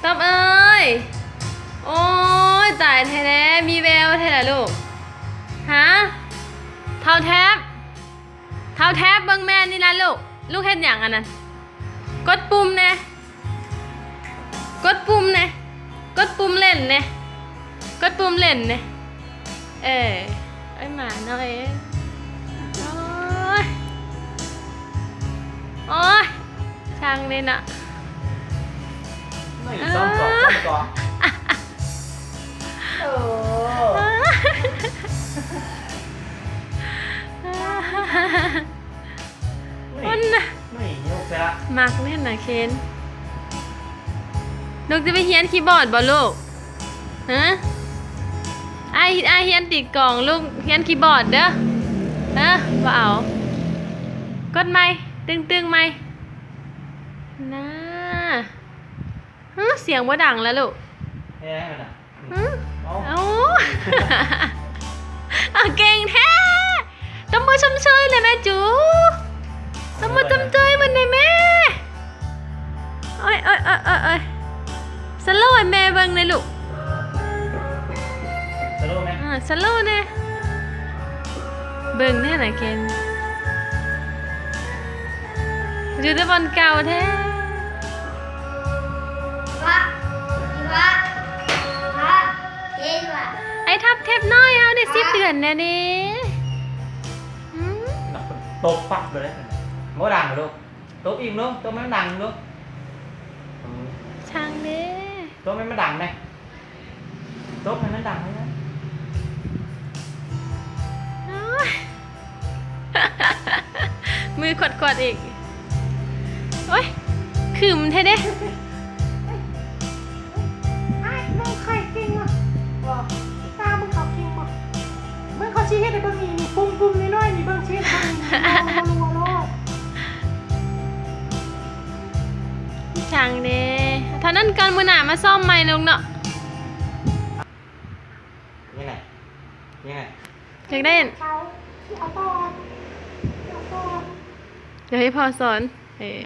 ຕ້ອມເອີຍ ໂອ້ຍ ຕາຍແທ້ແລ້ວ ມີແວວແທ້ລະລູກ. ຮະ ທ້າວແທັບ ທ້າວແທັບ ເບິ່ງແມ່ນີ້ລະລູກ. ລູກເຮັດຫຍັງອັນນັ້ນ? ກົດປຸ່ມແດ່ ກົດປຸ່ມແດ່ ກົດປຸ່ມເຫຼັ້ນແດ່ ກົດປຸ່ມເຫຼັ້ນແດ່. ເອີ ເອີຍ ໝານ້ອຍເອີຍ. ໂອ້ຍ ໂອ້ຍ ຊ່າງເດ້ເນາະ. ນີ້ ເອີ ຊ້ອມກອງ ຊ້ອມກອງ. ເອີ ນີ້ ມັນນະ ນີ້ ຍົກໄປລະ. ມັກແນ່ນະເຄນ. ລູກຈະໄປຮຽນຄີບອດບໍ່ລູກ? ຮະ ອ້າຍ ອ້າຍຮຽນຕີກອງ ລູກຮຽນຄີບອດເດີ. ເອີ ບໍ່ເອົາ ກົດໃໝ່ ຕຶງໆໃໝ່. ນາ ຮະ ສຽງບໍ່ດັງລະລູກ. ແຮງຫັ້ນນະ. ຮະ ເອົ້າ ເອົ້າ ເກັ່ງແທ້. ຕົບມືຊົມເຊີຍແດ່ແມ່ຈູ ຕົບມືຊົມເຊີຍເພິ່ນແດ່ແມ່. ໂອ້ຍ ໂອ້ຍ ໂອ້ຍ ໂອ້ຍ ໂອ້ຍ ສະໂລໃຫ້ແມ່ເບິ່ງແດ່ລູກ. ສະໂລແມ່ ອ່າ ສະໂລແດ່. ເບິ່ງແນ່ນະເຄນ ຢູ່ແຕ່ບ່ອນເກົ່າແທ້. ວະ ວະ ວະ ເຫັນວະ ໄອ້ທັບເທັບນ້ອຍເຮົານີ້ ສິບເດືອນແລ້ວເດ້. ອືມ ຕົບປັບເລີຍ ບໍ່ດັງລູກ. ຕົບອີກລູກ ຕົບໃຫ້ມັນດັງລູກ. ອືມ ຊ່າງເດ້ ຕົບໃຫ້ມັນດັງແດ່. ຕົບໃຫ້ມັນດັງເລີຍ. ໂອ້ຍ ມືຂວດໆອີກ. ໂອ້ຍ ຂຶມແທ້ເດ້. ອ້າຍ ເບິ່ງຂ້ອຍເກັ່ງບໍ່? ບໍ່ ອີຕາເບິ່ງເຂົາເກັ່ງບໍ່? ເບິ່ງເຂົາຊິເຮັດໃຫ້ເບິ່ງນີ້ ນີ້ ປຸ່ມໆນ້ອຍໆນີ້ ເບິ່ງຊິເຮັດໃຫ້ເບິ່ງນີ້ ລັວໆໂລດ. ຊ່າງເດ້ ເທົ່ານັ້ນກ່ອນ ມື້ໜ້າມາຊ້ອມໃໝ່ລູກເນາະ. ຍັງໄງ ຍັງໄງ ຢາກໄດ້ ເອົາຕໍ່ ເອົາຕໍ່ ດຽວໃຫ້ພໍ່ສອນ. ເອີ